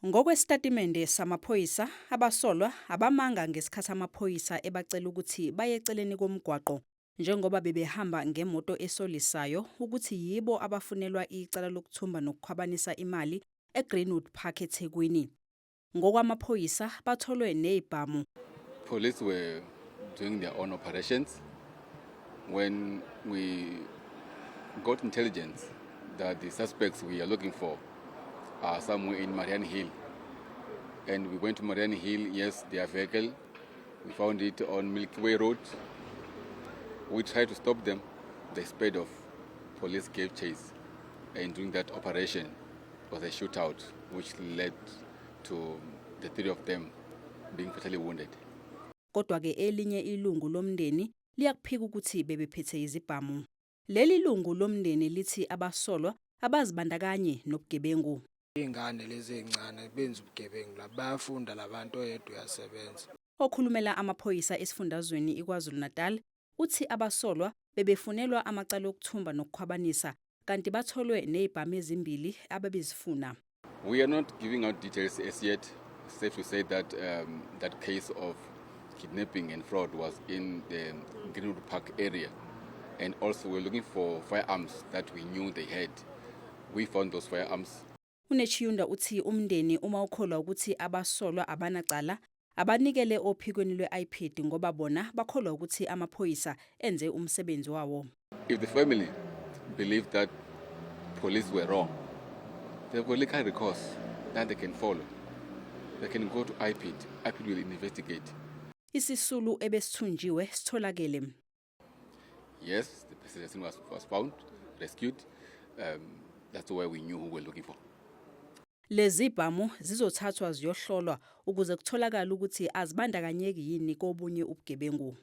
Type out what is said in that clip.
Ngokwesitatimende samaphoyisa, abasolwa abamanga ngesikhathi amaphoyisa ebacela ukuthi baye eceleni komgwaqo njengoba bebehamba ngemoto esolisayo ukuthi yibo abafunelwa icala lokuthumba nokukhwabanisa imali eGreenwood Park eThekwini. Ngokwamaphoyisa batholwe nezibhamu. Police were doing their own operations when we got intelligence that the suspects we are looking for are somewhere in Mariannhill. And we went to Mariannhill, yes, their vehicle. We found it on Milky Way Road. We tried to stop them. They sped off. Police gave chase. And during that operation was a shootout which led to the three of them being fatally wounded. Kodwa ke elinye ilungu lomndeni liyakuphika ukuthi bebephethe izibhamu. Leli lungu lomndeni lithi abasolwa abazibandakanye nobugebengu. Iy'ngane lezi ey'ncane benza ubugebengu la, bayafunda labantu, oyedwa uyasebenza. Okhulumela amaphoyisa esifundazweni iKwaZulu-Natal uthi abasolwa bebefunelwa amacala okuthumba nokukhwabanisa kanti batholwe nezibhamu ezimbili ababezifuna. We are not giving out details as yet. It's safe to say that that case of kidnapping and fraud was in the Greenwood Park area. And also we're looking for firearms that we knew they had. We found those firearms. UNetshiunda uthi umndeni uma ukholwa ukuthi abasolwa abanacala abanikele ophikweni lwe-IPID ngoba bona bakholwa ukuthi amaphoyisa enze umsebenzi wawo. If the family believe that police were wrong, they've got legal recourse that they can follow. They can go to IPID. IPID will investigate. Isisulu ebesithunjiwe sitholakele. Yes, the person was found, rescued. That's why we knew who we were looking for. Lezi zibhamu zizothathwa ziyohlolwa ukuze kutholakale ukuthi azibandakanyeki yini kobunye ubugebengu.